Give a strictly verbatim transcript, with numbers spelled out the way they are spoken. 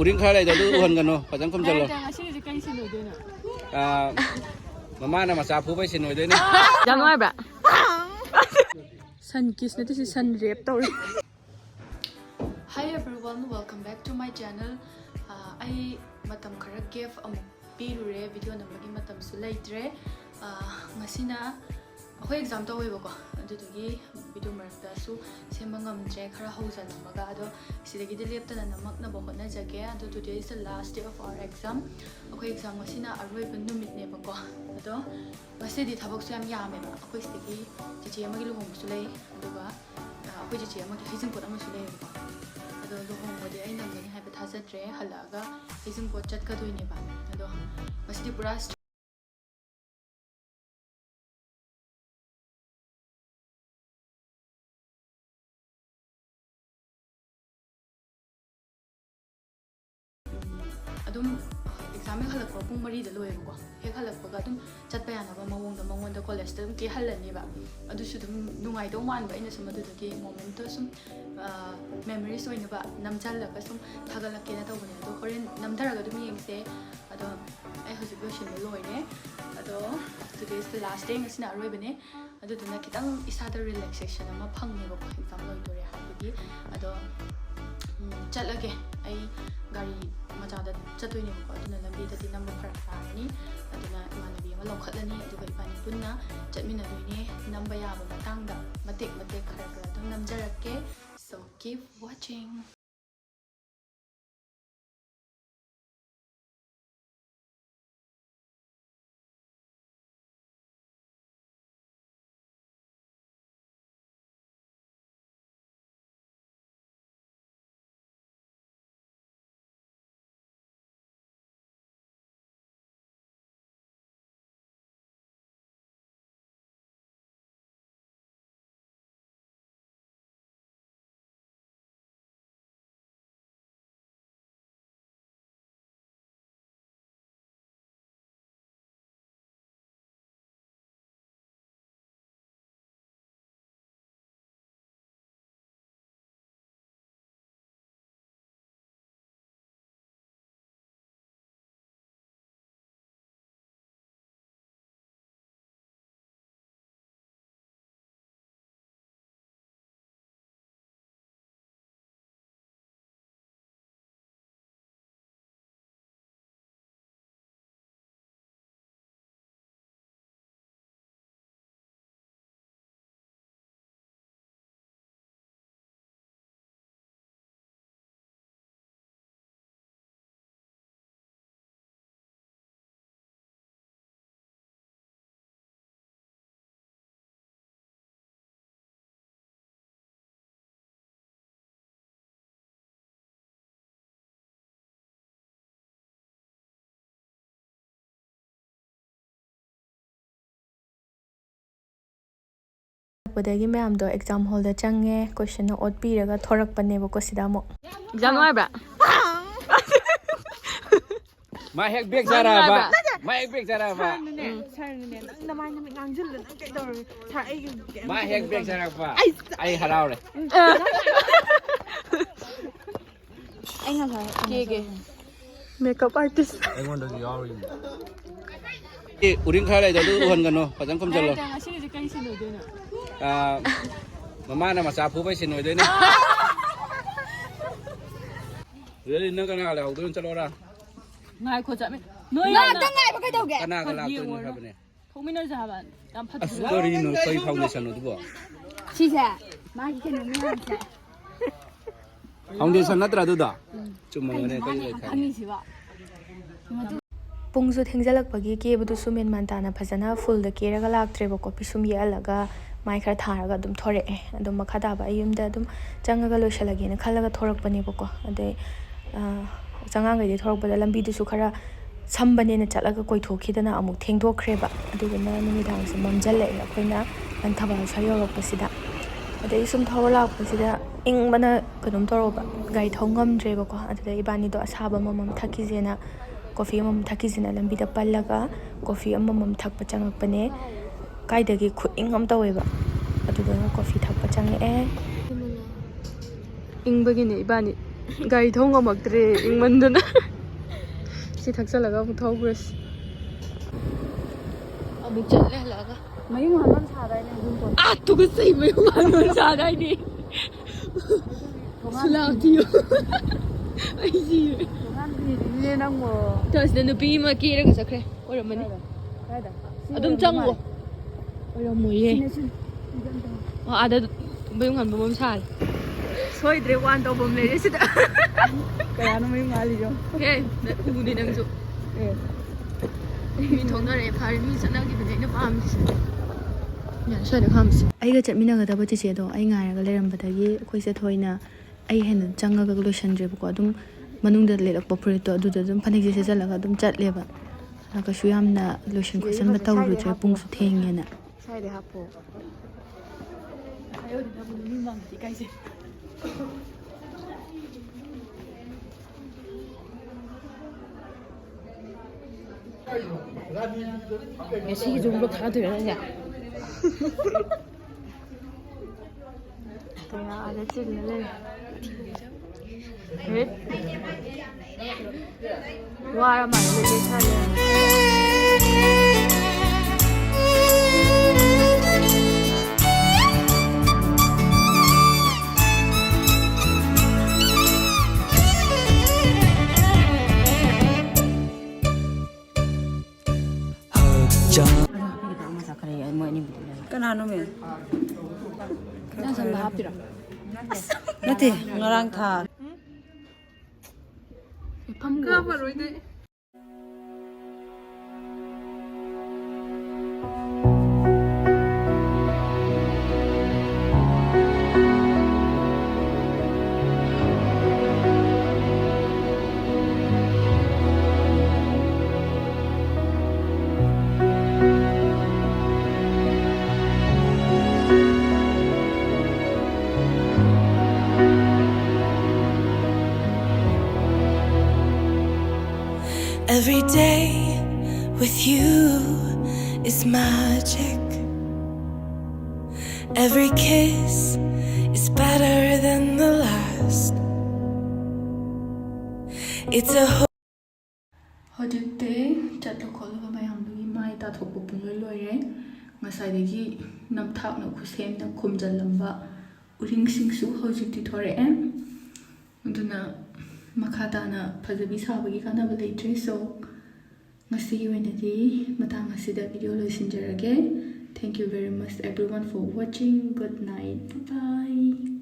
ꯎꯔꯤꯡ ꯈꯔ ꯂꯩꯗꯣ, ꯑꯗꯨ ꯎꯍꯟꯒꯅꯨ, ꯐꯖꯅ ꯈꯨꯝꯖꯜꯂꯣ꯫ ꯃꯌꯥꯡ ꯆꯪ, ꯉꯁꯤꯒꯤꯁꯦ ꯀꯩ ꯁꯤꯟ ꯑꯣꯏꯗꯣꯏꯅꯣ? ꯑꯥ, ꯃꯃꯥꯅ ꯃꯆꯥ ꯐꯨꯕꯩ ꯁꯤꯟ ꯑꯣꯏꯗꯣꯏꯅꯦ꯫ ꯌꯥꯝ ꯅꯨꯡꯉꯥꯏꯕ꯭ꯔꯥ? ꯁꯟ ꯀꯤꯁ ꯅꯠꯇꯦ, ꯁꯤ ꯁꯟ ꯔꯦꯞ ꯇꯧꯔꯦ꯫ Hi everyone, welcome back to my channel. ꯑꯥ, ꯑꯩ ꯃꯇꯝ ꯈꯔ ꯒꯦꯞ ꯑꯃꯨꯛ ꯄꯤꯔꯨꯔꯦ, ꯚꯤꯗꯤꯑꯣ ꯅꯝꯕꯒꯤ ꯃꯇꯝꯁꯨ ꯂꯩꯇ꯭ꯔꯦ꯫ ꯑꯥ, ꯉꯁꯤꯅ ꯑꯩꯈꯣꯏ ꯑꯦꯛꯖꯥꯝ ꯇꯧꯋꯦꯕꯀꯣ, ꯑꯗꯨꯗꯨꯒꯤ ꯚꯤꯗꯤꯑꯣ ꯃꯔꯛꯇꯁꯨ ꯁꯦꯝꯕ ꯉꯝꯗ꯭ꯔꯦ, ꯈꯔ ꯍꯧꯖꯤꯜꯂꯝꯃꯒ꯫ ꯑꯗꯣ ꯁꯤꯗꯒꯤꯗꯤ ꯂꯦꯞꯇꯅ ꯅꯝꯃꯛꯅꯕ ꯍꯣꯠꯅꯖꯒꯦ꯫ ꯑꯗꯣ today is the last day of our exam. ꯑꯩꯈꯣꯏ ꯑꯦꯛꯖꯥꯝ ꯉꯁꯤꯅ ꯑꯔꯣꯏꯕ ꯅꯨꯃꯤꯠꯅꯦꯕꯀꯣ꯫ ꯑꯗꯣ ꯉꯁꯤꯗꯤ ꯊꯕꯛꯁꯨ ꯌꯥꯝ ꯌꯥꯝꯃꯦꯕ꯫ ꯑꯩꯈꯣꯏ ꯁꯤꯗꯒꯤ ꯆꯤꯆꯦ ꯑꯃꯒꯤ ꯂꯨꯍꯣꯡꯕꯁꯨ ꯂꯩ, ꯑꯗꯨꯒ, ꯑ, ꯑꯩꯈꯣꯏ ꯆꯤꯆꯦ ꯑꯃꯒꯤ ꯍꯩꯖꯤꯡꯄꯣꯠ ꯑꯃꯁꯨ ꯂꯩꯌꯦꯕꯀꯣ꯫ ꯑꯗꯣ ꯂꯨꯍꯣꯡꯕꯗꯤ ꯑꯩ ꯅꯪꯒꯅꯤ ꯍꯥꯏꯕ ꯊꯥꯖꯗ꯭ꯔꯦ, ꯍꯜꯂꯛꯑꯒ ꯍꯩꯖꯤꯡꯄꯣꯠ ꯆꯠꯀꯗꯣꯏꯅꯦꯕ꯫ ꯑꯗꯣ ꯉꯁꯤꯗꯤ ꯄꯨꯔꯥ ꯁ꯭ꯇ꯭ꯔꯦ- ꯑꯗꯨꯝ ꯑꯦꯛꯖꯥꯝ ꯍꯦꯛ ꯍꯜꯂꯛꯄ ꯄꯨꯡ ꯃꯔꯤꯗ ꯂꯣꯏꯌꯦꯕꯀꯣ꯫ ꯍꯦꯛ ꯍꯜꯂꯛꯄꯒ ꯑꯗꯨꯝ ꯆꯠꯄ ꯌꯥꯅꯕ ꯃꯑꯣꯡꯗ ꯃꯉꯣꯟꯗ ꯀꯣꯂꯦꯖꯇ ꯑꯗꯨꯝ ꯀꯦꯍꯜꯂꯅꯦꯕ꯫ ꯑꯗꯨꯁꯨ ꯑꯗꯨꯝ ꯅꯨꯡꯉꯥꯏꯗꯧ ꯃꯥꯟꯕ, ꯑꯩꯅ ꯁꯨꯝ ꯑꯗꯨꯗꯨꯒꯤ ꯃꯣꯃꯦꯟꯠꯇꯣ ꯁꯨꯝ, ꯑ, ꯃꯦꯃꯣꯔꯤꯁ ꯑꯣꯏꯅꯕ ꯅꯝꯖꯜꯂꯒ ꯁꯨꯝ ꯊꯥꯒꯠꯂꯛꯀꯦꯅ ꯇꯧꯕꯅꯦ꯫ ꯑꯗꯣ ꯍꯣꯔꯦꯟ ꯅꯝꯊꯔꯒ ꯑꯗꯨꯝ ꯌꯦꯡꯁꯦ꯫ ꯑꯗꯣ ꯑꯩ ꯍꯧꯖꯤꯛ ꯂꯣꯏꯁꯤꯟꯕ ꯂꯣꯏꯔꯦ꯫ ꯑꯗꯣ today is the last day, ꯉꯁꯤꯅ ꯑꯔꯣꯏꯕꯅꯦ꯫ ꯑꯗꯨꯗꯨꯅ ꯈꯤꯇꯪ ꯏꯁꯥꯗ ꯔꯤꯂꯦꯛꯁꯦꯁꯟ ꯑꯃ ꯐꯪꯉꯦꯕꯀꯣ, ꯑꯦꯛꯖꯥꯝ ꯂꯣꯏꯗꯣꯔꯦ ꯍꯥꯏꯕꯒꯤ꯫ ꯑꯗꯣ, ꯎꯝ, ꯆꯠꯂꯒꯦ꯫ ꯑꯩ ꯒꯥꯔꯤ ꯃꯆꯥꯗ ꯆꯠꯇꯣꯏꯅꯦꯕꯀꯣ, ꯑꯗꯨꯅ ꯂꯝꯕꯤꯗꯗꯤ ꯅꯝꯕ ꯐꯔꯛ ꯇꯥꯔꯅꯤ꯫ ꯑꯗꯨꯅ ꯏꯃꯥꯟꯅꯕꯤ ꯑꯃ ꯂꯧꯈꯠꯂꯅꯤ, ꯑꯗꯨꯒ ꯏꯕꯥꯅꯤ ꯄꯨꯟꯅ ꯆꯠꯃꯤꯟꯅꯗꯣꯏꯅꯦ꯫ ꯅꯝꯕ ꯌꯥꯕ ꯃꯇꯥꯡꯗ ꯃꯇꯦꯛ ꯃꯇꯦꯛ ꯈꯔ ꯈꯔ ꯑꯗꯨꯝ ꯅꯝꯖꯔꯛꯀꯦ꯫ So keep watching. ꯂꯥꯛꯄꯗꯒꯤ ꯃꯌꯥꯝꯗꯣ ꯑꯦꯛꯖꯥꯝ ꯍꯣꯜꯗ ꯆꯪꯉꯦ, ꯀꯣꯏꯁꯟꯅ ꯑꯣꯠꯄꯤꯔꯒ ꯊꯣꯔꯛꯄꯅꯦꯕꯀꯣ ꯁꯤꯗ ꯑꯃꯨꯛ꯫ ꯑꯦꯛꯖꯥꯝ ꯅꯨꯡꯉꯥꯏꯕ꯭ꯔꯥ? ꯃꯥ ꯍꯦꯛ ꯕꯦꯛ ꯆꯥꯔꯛꯑꯕ꯫ ꯃꯥ ꯍꯦꯛ ꯕꯦꯛ ꯆꯥꯔꯛꯑꯕ꯫ ꯁꯥꯔꯅꯅꯦ, ꯅꯪ ꯅꯃꯥꯏ ꯅꯃꯤꯠ ꯉꯥꯡꯁꯤꯜꯂ ꯅꯪ ꯀꯩꯗꯧꯔꯒꯦ? ꯁꯥꯔ ꯑꯩꯒꯤ ꯀꯩꯝ ꯃꯥ ꯍꯦꯛ ꯕꯦꯛ ꯆꯥꯔꯛꯄ꯫ ꯑꯩ ꯍꯔꯥꯎꯔꯦ꯫ ꯑꯩ ꯉꯁꯥꯏ ꯀꯦꯒꯦ꯫ Makeup artist. ꯑꯩꯉꯣꯟꯗꯁꯨ ꯌꯥꯎꯔꯤꯅꯦ꯫ ꯑꯦ, ꯎꯔꯤꯡ ꯈꯔ ꯂꯩꯗꯣ ꯑꯗꯨ ꯎꯍꯟꯒꯅꯨ, ꯐꯖꯅ ꯈꯨꯝꯖꯜꯂꯣ꯫ ꯉꯁꯤꯒꯤꯁꯦ ꯀꯩ ꯁꯤꯟꯅꯗꯣꯏꯅꯣ? ꯑꯥ, ꯃꯃꯥꯅ ꯃꯆꯥ ꯐꯨꯕꯩ ꯁꯤꯟ ꯑꯣꯏꯗꯣꯏꯅꯦ꯫ ꯔꯦꯂꯤ, ꯅꯪ ꯀꯅꯥ ꯂꯩꯍꯧꯗꯣꯏꯅꯣ? ꯆꯠꯂꯣꯔꯥ? ꯉꯥꯏꯈꯣ, ꯆꯠꯃꯤ-, ꯅꯣꯏ ꯉꯥꯛꯇ ꯉꯥꯏꯕ ꯀꯩꯗꯧꯒꯦ? ꯀꯅꯥꯒ ꯂꯥꯛꯇꯣꯏꯅꯣ ꯌꯦꯡꯉꯨꯔꯣ꯫ ꯍꯥꯏꯕꯅꯦ? ꯊꯣꯛꯃꯤꯟꯅꯁꯦ ꯍꯥꯏꯕ꯫ ꯌꯥꯝ ꯑꯁ, ꯐꯠꯇꯕ꯫ ꯀꯔꯤꯅꯣ? ꯀꯩ ꯐꯥꯎꯟꯗꯦꯁꯟꯅꯣ ꯑꯗꯨꯕꯣ? ꯁꯤꯁꯦ ꯃꯥꯒꯤ ꯀꯩꯅꯣ ꯃꯌꯥꯝꯁꯦ꯫ ꯐꯥꯎꯟꯗꯦꯁꯟ ꯅꯠꯇ꯭ꯔꯥ ꯑꯗꯨꯗꯣ? ꯆꯨꯝꯃꯝꯒꯅꯤ, ꯑꯩꯈꯣꯏ ꯂꯣꯏ ꯈꯪꯉꯤ꯫ ꯈꯪꯉꯤꯁꯤꯕꯣ꯫ ꯄꯨꯡꯁꯨ ꯊꯦꯡꯖꯜꯂꯛꯄꯒꯤ ꯀꯦꯕꯗꯨꯁꯨ ꯃꯦꯟ ꯃꯥꯟ ꯇꯥꯅ ꯐꯖꯅ ꯐꯨꯜꯗ ꯀꯦꯔꯒ ꯂꯥꯛꯇ꯭ꯔꯦꯕꯀꯣ꯫ ꯄꯤꯁꯨꯝ ꯌꯦꯛꯍꯜꯂꯒ ꯃꯥꯏ ꯈꯔ ꯊꯥꯔꯒ ꯑꯗꯨꯝ ꯊꯣꯔꯛꯑꯦ꯫ ꯑꯗꯨꯝ ꯃꯈꯥ ꯇꯥꯕ ꯑꯩ ꯌꯨꯝꯗ ꯑꯗꯨꯝ ꯆꯪꯉꯒ ꯂꯣꯏꯁꯤꯜꯂꯒꯦꯅ ꯈꯜꯂꯒ ꯊꯣꯔꯛꯄꯅꯦꯕꯀꯣ꯫ ꯑꯗꯩ, ꯑ, ꯑꯉꯥꯡꯈꯩꯗꯤ ꯊꯣꯔꯛꯄꯗ ꯂꯝꯕꯤꯗꯨꯁꯨ ꯈꯔ ꯁꯝꯕꯅꯦꯅ ꯆꯠꯂꯒ ꯀꯣꯏꯊꯣꯛꯈꯤꯗꯅ ꯑꯃꯨꯛ ꯊꯦꯡꯗꯣꯛꯈ꯭ꯔꯦꯕ꯫ ꯑꯗꯨꯗꯨꯅ ꯅꯨꯃꯤꯗꯥꯡꯁꯦ ꯃꯝꯁꯤꯜꯂꯛꯑꯦ ꯑꯩꯈꯣꯏꯅ ꯂꯪꯊꯕꯥꯜ ꯁ꯭ꯋꯥꯏ ꯌꯧꯔꯛꯄꯁꯤꯗ꯫ ꯑꯗꯩ ꯁꯨꯝ ꯊꯧꯔ ꯂꯥꯛꯄꯁꯤꯗ ꯏꯪꯕꯅ ꯀꯩꯅꯣꯝ ꯇꯧꯔꯕ, ꯒꯥꯔꯤ ꯊꯧ ꯉꯝꯗ꯭ꯔꯦꯕꯀꯣ꯫ ꯑꯗꯨꯗ ꯏꯕꯥꯅꯤꯗꯣ ꯑꯁꯥꯕ ꯑꯃꯃꯝ ꯊꯛꯈꯤꯁꯦꯅ, ꯀꯣꯐꯤ ꯑꯃꯃꯝ ꯊꯛꯈꯤꯁꯦꯅ ꯂꯝꯕꯤꯗ ꯄꯜꯂꯒ ꯀꯣꯐꯤ ꯑꯃꯃꯝ ꯊꯛꯄ ꯆꯪꯉꯛꯄꯅꯦ꯫ ꯀꯥꯏꯗꯒꯤ ꯈꯨꯏꯪ ꯑꯃ ꯇꯧꯋꯦꯕ꯫ ꯑꯗꯨꯗꯨꯒ ꯀꯣꯐꯤ ꯊꯛꯄ ꯆꯪꯉꯛꯑꯦ꯫ ꯏꯪꯕꯒꯤꯅꯦ ꯏꯕꯥꯅꯤ ꯒꯥꯔꯤ ꯊꯧ ꯉꯝꯃꯛꯇ꯭ꯔꯦ ꯏꯪꯃꯟꯗꯅ꯫ ꯁꯤ ꯊꯛꯆꯜꯂꯒ ꯑꯃꯨꯛ ꯊꯧꯈ꯭ꯔꯁꯤ꯫ ꯑꯃꯨꯛ ꯆꯠꯂꯦ ꯍꯜꯂꯛꯑꯒ꯫ ꯃꯌꯨꯡ ꯍꯥꯟꯕ ꯁꯥꯗꯥꯏꯅꯦ ꯑꯗꯨꯝ ꯄꯣꯠ꯫ ꯑꯥ, ꯇꯨꯀꯠꯆꯩ, ꯃꯌꯨꯡ ꯍꯥꯟꯕ ꯁꯥꯗꯥꯏꯅꯦ꯫ ꯁꯨꯂꯥꯛꯇꯤꯌꯣ꯫ ꯑꯩ ꯁꯤꯔꯦ꯫ ꯇꯣꯉꯥꯟꯕꯤꯅꯤꯅꯦ ꯅꯪꯕꯣ꯫ ꯇꯣ, ꯑꯁꯤꯗ ꯅꯨꯄꯤ ꯑꯃ ꯀꯦꯔꯒ ꯆꯠꯈ꯭ꯔꯦ꯫ ꯑꯣꯏꯔꯝꯃꯅꯤ꯫ ꯀꯥꯏꯗ? ꯁꯤ ꯑꯗꯨꯝ ꯑꯣꯏꯔꯝꯗꯧ ꯆꯪꯉꯣ꯫ ꯃꯥꯜꯂꯦ꯫ ꯑꯣꯏꯔꯝꯃꯣꯏꯌꯦ꯫ ꯁꯤꯅꯦ, ꯁꯤꯅꯦ꯫ ꯑꯣ, ꯑꯥꯗ ꯃꯌꯨꯡ ꯍꯥꯟꯕ ꯑꯃ ꯁꯥꯔꯦ꯫ ꯁꯣꯏꯗ꯭ꯔꯦ, ꯋꯥꯟ ꯇꯧꯐꯝ ꯂꯩꯔꯦ ꯁꯤꯗ꯫ ꯀꯌꯥꯅꯣ ꯃꯌꯨꯡ ꯍꯥꯜꯂꯤꯗꯣ? ꯑꯦ, ꯎꯅꯤ ꯅꯪꯁꯨ꯫ ꯑꯦ꯫ ꯃꯤ ꯊꯣꯛꯅꯔꯛꯑꯦ, ꯐꯔꯦ, ꯃꯤ ꯆꯠꯅꯈꯤꯕꯅꯦ ꯑꯩꯅ ꯄꯥꯝꯃꯤꯁꯦ꯫ ꯌꯥꯔꯦ, ꯁ꯭ꯋꯥꯏꯗ ꯈꯥꯝꯁꯤ꯫ ꯑꯩꯒ ꯆꯠꯃꯤꯟꯅꯒꯗꯕ ꯆꯤꯆꯦꯗꯣ ꯑꯩ ꯉꯥꯏꯔꯒ ꯂꯩꯔꯝꯕꯗꯒꯤ ꯑꯩꯈꯣꯏꯁꯦ ꯊꯣꯏꯅ ꯑꯩ ꯍꯦꯟꯅ ꯆꯪꯉꯒ ꯂꯣꯏꯁꯟꯗ꯭ꯔꯦꯕꯀꯣ꯫ ꯑꯗꯨꯝ ꯃꯅꯨꯡꯗ ꯂꯤꯠꯂꯛꯄ ꯐꯨꯔꯤꯠꯇꯣ ꯑꯗꯨꯗ ꯑꯗꯨꯝ ꯐꯅꯦꯛꯁꯦ ꯁꯦꯠꯆꯜꯂꯒ ꯑꯗꯨꯝ ꯆꯠꯂꯦꯕ꯫ ꯑꯗ ꯀꯩꯁꯨ ꯌꯥꯝꯅ ꯂꯣꯏꯁꯟ ꯈꯣꯠꯆꯟꯕ ꯇꯧꯔꯨꯗ꯭ꯔꯦ, ꯄꯨꯡꯁꯨ ꯊꯦꯡꯉꯦꯅ꯫ ꯁ꯭ꯋꯥꯏꯗ ꯍꯥꯞꯄꯣ꯫ ꯍꯥꯏꯔꯨꯗꯅꯕꯨ ꯃꯤ ꯃꯥꯡꯗꯤ ꯀꯥꯏꯁꯦ꯫ ꯉꯁꯤꯒꯤꯁꯨ ꯕ꯭ꯂꯣꯛ ꯊꯥꯗꯣꯏꯔꯣ ꯅꯪꯁꯦ? ꯀꯌꯥꯗ ꯆꯤꯜꯂ ꯂꯩ꯫ ꯍꯦꯠ꯫ ꯋꯥꯔ ꯃꯥꯜꯂꯦ, ꯂꯦꯛꯁꯜꯂꯦ꯫ ꯍꯛꯆꯥꯡ꯫ ꯀꯅꯥꯅꯣ ꯃꯤ? ꯅꯪ ꯁꯝꯗ ꯍꯥꯞꯄꯤꯔꯣ? ꯅꯠꯇꯦ, ꯉꯔꯥꯡ ꯊꯥ꯫ ꯐꯝꯒꯣ꯫ ꯀꯥꯞꯄꯔꯣꯏꯗ꯫ Every day with you is magic. Every kiss is better than the last. It's a whole ꯍꯧꯖꯤꯛꯇꯤ ꯆꯠꯂꯨ ꯈꯣꯠꯂꯨꯕ ꯃꯌꯥꯝꯗꯨꯒꯤ ꯃꯥꯏ ꯇꯥꯊꯣꯛꯄ ꯄꯨꯡꯂꯣꯏ ꯂꯣꯏꯔꯦ꯫ ꯉꯁꯥꯏꯗꯒꯤ ꯅꯝꯊꯥꯛꯅ ꯈꯨꯠꯁꯦꯝꯅ ꯈꯨꯝꯖꯤꯜꯂꯝꯕ ꯎꯔꯤꯡꯁꯤꯡꯁꯨ ꯍꯧꯖꯤꯛꯇꯤ ꯊꯣꯔꯛꯑꯦ꯫ ꯑꯗꯨꯅ ꯃꯈꯥ ꯇꯥꯅ ꯐꯖꯕꯤ ꯁꯥꯕꯒꯤ ꯀꯥꯟꯅꯕ ꯂꯩꯇ꯭ꯔꯦ꯫ So, ꯉꯁꯤꯒꯤ ꯑꯣꯏꯅꯗꯤ ꯃꯇꯥꯡ ꯑꯁꯤꯗ video ꯂꯣꯏꯁꯤꯟꯖꯔꯒꯦ꯫ Thank you very much everyone for watching. Good night. Bye bye.